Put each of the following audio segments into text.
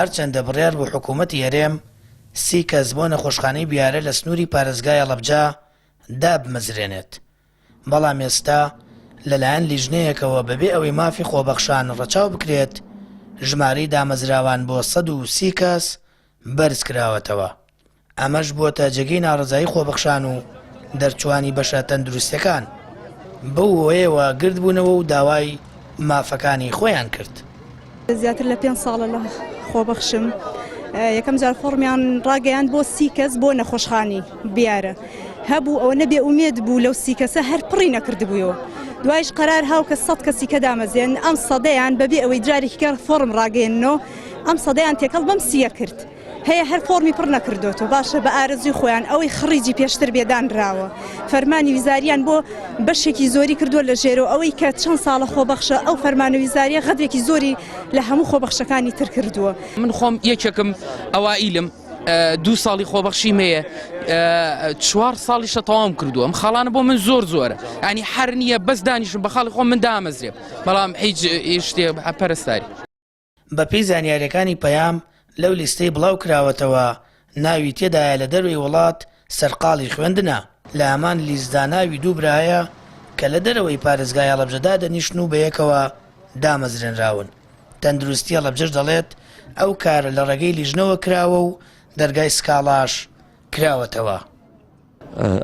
هەرچەندە بڕیار بوو حکوومەتی هەرێم سی کەس بۆ نەخۆشخانەی بیارە لە سنووری پارێزگای هەڵەبجە دابمەزرێنێت، بەڵام ئێستا لەلایەن لیژنەیەکەوە بەبێ ئەوەی مافی خۆبەخشان ڕەچاو بکرێت، ژمارەی دامەزراوان بۆ 130 کەس بەرزکراوەتەوە. ئەمەش بووەتە جێگەی ناڕەزایی خۆبەخشان و دەرچووانی بەشە تەندروستیەکان، بەو هۆیەوە گردبوونەوە و داوای مافەکانی خۆیان کرد. زیاتر لە پێنج ساڵە لە خۆبەخشم، یەکەم جار فۆڕمیان ڕاگەیاند بۆ سی کەس بۆ نەخۆشخانی بیارە هەبوو ئەوە نەبێ ئومێد بوو لەو سی کەسە هەر پڕی نەکردبوویەوە دوایش قەرار هاو کە سەد کەسی کە دامەزێن ئەم سەدەیان بەبێ ئەوەی جارێکی کە فۆڕم ڕاگەیەننەوە ئەم سەدەیان تێکەڵ بەم سیە کرد. هەیە هەر فۆڕمی پڕ نەکردۆتەوە باشە بە ئارەزوی خۆیان ئەوەی خڕیجی پێشتر بێ دانراوە فەرمانی ویزاریان بۆ بەشێکی زۆری کردووە لە ژێرەوە ئەوەی کە چەند ساڵە خۆبەخشە ئەو فەرمانە ویزاریە غەدرێکی زۆری لە هەموو خۆبەخشەکانی تر کردووە. من خۆم یەکێکم ئەوائیلم دوو ساڵی خۆبەخشیم هەیە چوار ساڵیشە تەواوم کردووە ئەم خاڵانە بۆ من زۆر زۆرە ینی هەر نییە بەس دانیشم بە خاڵی خۆم من دامەزرێم بەڵام هیچ شتێ پەرستاری. بەپێی زانیارییەکانی پەیام، لەو لیستەی بڵاوکراوەتەوە ناوی تێدایە لە دەروەی وڵات سەرقاڵی خوێندنە، لە هەمان لیستدا ناوی دوو برا هەیە کە لە دەرەوەی پارێزگای هەڵەبجە دادەنیشن و بەیەکەوە دامەزرێنراون، تەندروستی هەڵەبجەش دەڵێت، ئەو کارە لە ڕێگەی لیژنەوە کراوە و دەرگای سکاڵاش کراوەتەوە.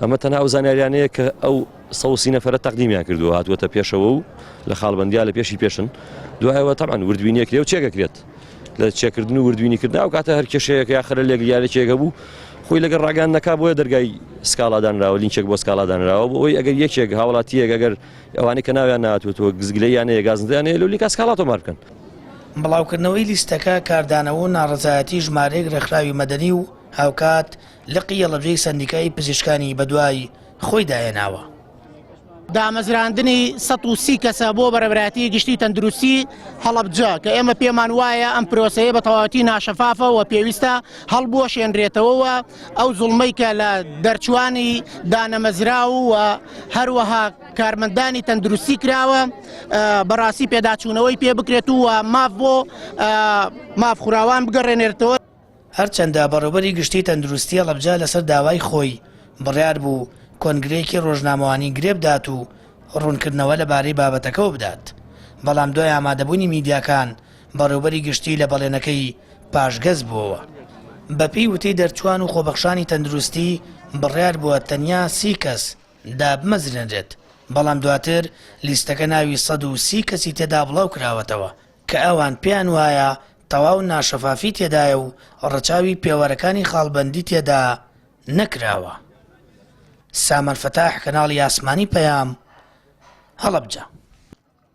ئەمە تەنها ئەو زانیاریانەیە کە ئەو 130 نەفەرە تەقدیمیان کردووە هاتووەتە پێشەوە و لە خاڵبەندیا لە پێشی پێشن دوایەوە تەبعەن وردبینیەکرێ و چێکەکرێت لە چێکردن و وردبینیکردن ئەو کاتە هەر کێشەیەک یا خەلەلێک یارێکێک هەبوو خۆی لەگەڵ ڕاگەیاندنەکە بۆیە دەرگای سکاڵا دانراوە لینکێک بۆ سکاڵا دانراوە بۆ ئەوەی ئەگەر یەکێک هاوڵاتیەک ئەگەر ئەوانەی کە ناویان نهاتووەتەوە گزگلەیان هەیە گازندەیان هەیە لەو لینکا سکاڵا تۆمار بکەن. بڵاوکردنەوەی لیستەکە کاردانەوە و ناڕەزایەتی ژمارەیەک ڕێکخراوی مەدەنی و هاوکات لقی هەڵەبجەی سەندیکای پزیشکانی بەدوای خۆیدا هێناوە. دامەزراندنی 130 کەسە بۆ بەڕێوەبەرایەتی گشتی تەندروستی هەڵەبجە کە ئێمە پێمان وایە ئەم پرۆسەیە بە تەواوەتی ناشەفافە و پێویستە هەڵبوەشێنرێتەوە و ئەو زوڵمەی کە لە دەرچوانی دانەمەزراو و هەروەها کارمەندانی تەندروستی کراوە بەڕاستی پێداچوونەوەی پێ بکرێت و ماف بۆ مافخوراوان بگەڕێنێتەوە. هەرچەندە بەڕێوبەری گشتی تەندروستی هەڵەبجە لەسەر داوای خۆی بڕیار بوو کۆنگرەیەکی ڕۆژنامەوانی گرێ بدات و ڕوونکردنەوە لەبارەی بابەتەکەوە بدات، بەڵام دوای ئامادەبوونی میدیاکان بەڕێوبەری گشتی لە بەڵێنەکەی پاشگەز بووەوە. بەپێی وتەی دەرچووان و خۆبەخشانی تەندروستی بڕیار بووە تەنیا سی کەس دابمەزرێنرێت، بەڵام دواتر لیستەکە ناوی 130 کەسی تێدا بڵاوکراوەتەوە کە ئەوان پێیان وایە تەواو ناشەفافی تێدایە و ڕەچاوی پێوەرەکانی خاڵبەندی تێدا نەکراوە. سامان فەتاح، کەناڵی ئاسمانی پەیام، هەڵەبجە.